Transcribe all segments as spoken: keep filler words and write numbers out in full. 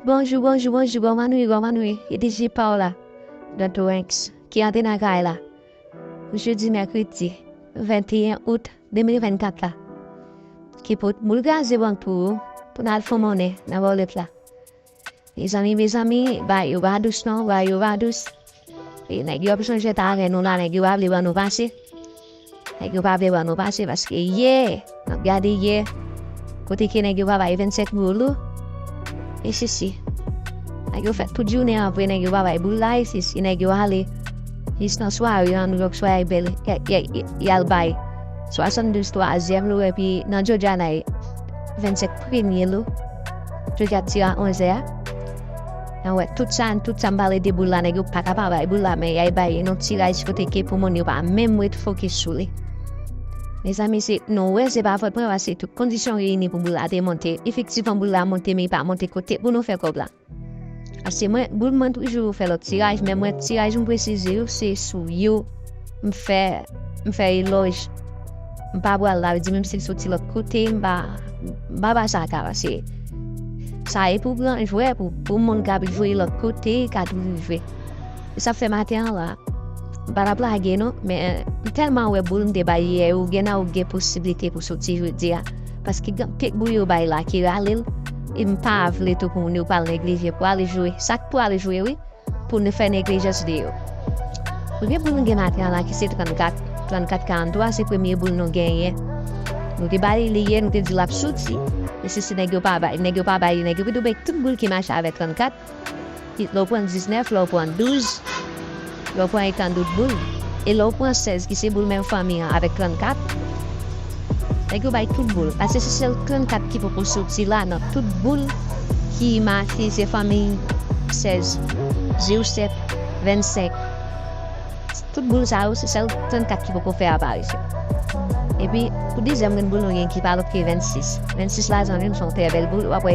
Bonjou, bonjou, bonjou, kòman nou ye, kòman nou ye? E D J pa w la, Don Torenx, ki antre nan kay la. Jodi mèkredi venteyen out de mil vennkat la. Ki pot boul kraze bank pou ou, pou n al fon monnen nan wòlèt la. Mezanmi, mezanmi, bagay yo pa dous non, bagay yo pa dous. E nèg yo ap chanje taren nou la, nèg yo pa vle ban nou pase. Nèg yo pa vle ban nou pase paske yè, n ap gade yè, kote ke nèg yo pa bay vennsenk goud ou. E sisi. Nèg yo fè tout jounen an vre, nèg yo pa bay boul la, e sisi. Nèg yo ale jis nan sware an, nou jòk sware bèl, y, y, y, y al bay swasanndouz twazyèm lou, epi nan Jojana vennsenk premye lou. Jodi a tiraj onzè a. An wè, tout sa, tout sa m pale de boul la, nèg yo pa ka pa bay boul la, men y al bay yon tiraj kote ke pou moun yo pa menm ret fokis sou li. Mezanmi, se, nou wè, se pa fòt mwen, paske tout kondisyon reyini pou boul la te monte. Efektivman, boul la monte, men li pa monte kote pou nou fè kòb la. Paske mwen, boul mwen toujou fè lòt tiraj, men mwen, tiraj m presize yo, se sou yo m fè, m fè elòj. M pa pral la, di menm si l soti lòt kote, m pa, m pa ba sa ka, paske sa e pou gran jwè, pou, pou moun k ap jwe lòt kote, ka toujou jwe. E sa fè maten an la, m pa t ap lage non, men m tèlman wè boul m te bay yè yo, gen nan yo gen posiblite pou soti jodi a. Paske gen anpil boul yo bay la ki rale l, e m pa vle tou pou moun yo pral neglije pou ale jwe. Sa k pou ale jwe, wi, pou nou fè neglijans de yo. Premye boul nou gen maten an la ki se trannkat, trannkat karanntwa, se premye boul nou genyen. Nou te ba li li yè, nou te di l ap soti. Men sisi, nèg yo pa bay, nèg yo pa bay, nèg yo pito bay tout boul ki mache avèk trannkat. Lè w pran diznèf, lè w pran douz, lè w pran etan dout boul, e lè w pran sèz ki se boul menm fanmi an avèk trannkat, nèg yo bay tout boul. Paske se sèl trannkat ki poko soti la nan tout boul ki mache se fanmi sèz, zero sèt, vennsenk. Tout boul sa yo, se sèl trannkat ki poko fè aparisyon. Epi, pou dezyèm grenn boul, nou gen ki pa lòt ke vennsis. Vennsis la, zanmi m, se yon trè bèl boul. W ap wè,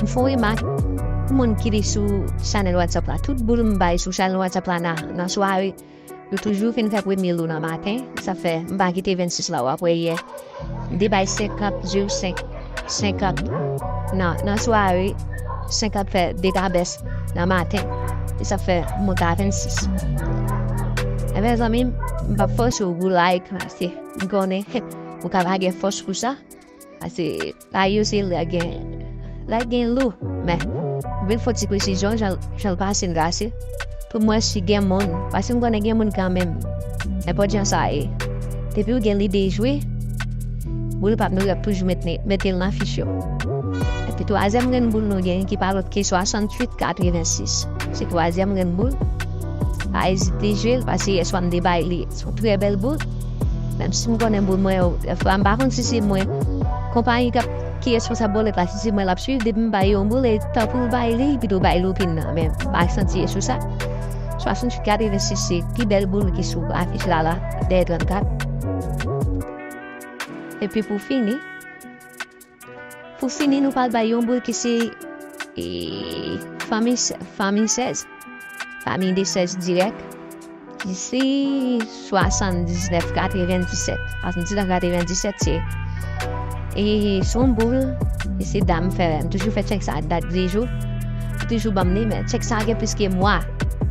m fè yon remak pou moun ki li sou chanèl WhatsApp la. Tout boul m bay sou chanèl WhatsApp la nan, nan sware, yo toujou fin fè premye lou nan maten. Sa fè, m pa kite vennsis la, w ap wè yè. M te bay senkant, zero senk, senkant nan, nan sware, senkant fè de kabès nan maten. E sa fè m monte a vennsis. Ebyen, zanmi m, m p ap fòse w pou like, paske m konnen ou ka pa gen fòs pou sa. Paske la yo se lè gen, lè gen lou. Men, m vin fè yon ti presizyon, jan, jan l pase, n trase. Pou m wè si gen moun, paske m konnen gen moun kanmenm. Nenpòt jan sa ye. Depi w gen lide jwe, boul p ap mouri, w ap toujou mete, mete l nan fich yo. Epi twazyèm grenn boul nou gen, ki pa lòt ke swasanntuit katrevensis. Se twazyèm grenn boul. Pa ezite jwe l, paske yèswa m te bay li. Se yon trè bèl boul. Menm si m konnen boul mwen yo, dèfwa m pa konn si se mwen. Konpayi k ap, ki responsab wòlèt la, si se mwen l ap swiv, depi m bay yon boul, e tan pou l bay li, pito bay loupin nan. Men m pa santi e sou sa. Swasanntuit katrevensis se pi bèl boul ki sou afich la la, dèyè trannkat. Epi pou fini, pou fini, nou pral bay yon boul ki se, e, fanmi, fanmi sèz. Fanmi de sèz dirèk. Ki se swasanndiznèf katrevendisèt. Swasanndiznèf katrevendisèt se, e, se yon boul, e se dam fè, m toujou fè tchèk sa, dat de jou. Li toujou ban m li, men tchèk sa gen plis ke mwa.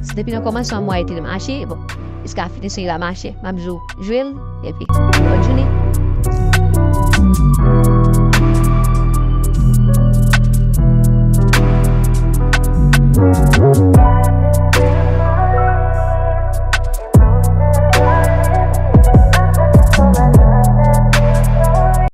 Se depi nan kòmansman mwa li te mache, bon, jiska finisman li va mache. M ap di w, jwe l, epi, bòn jounen.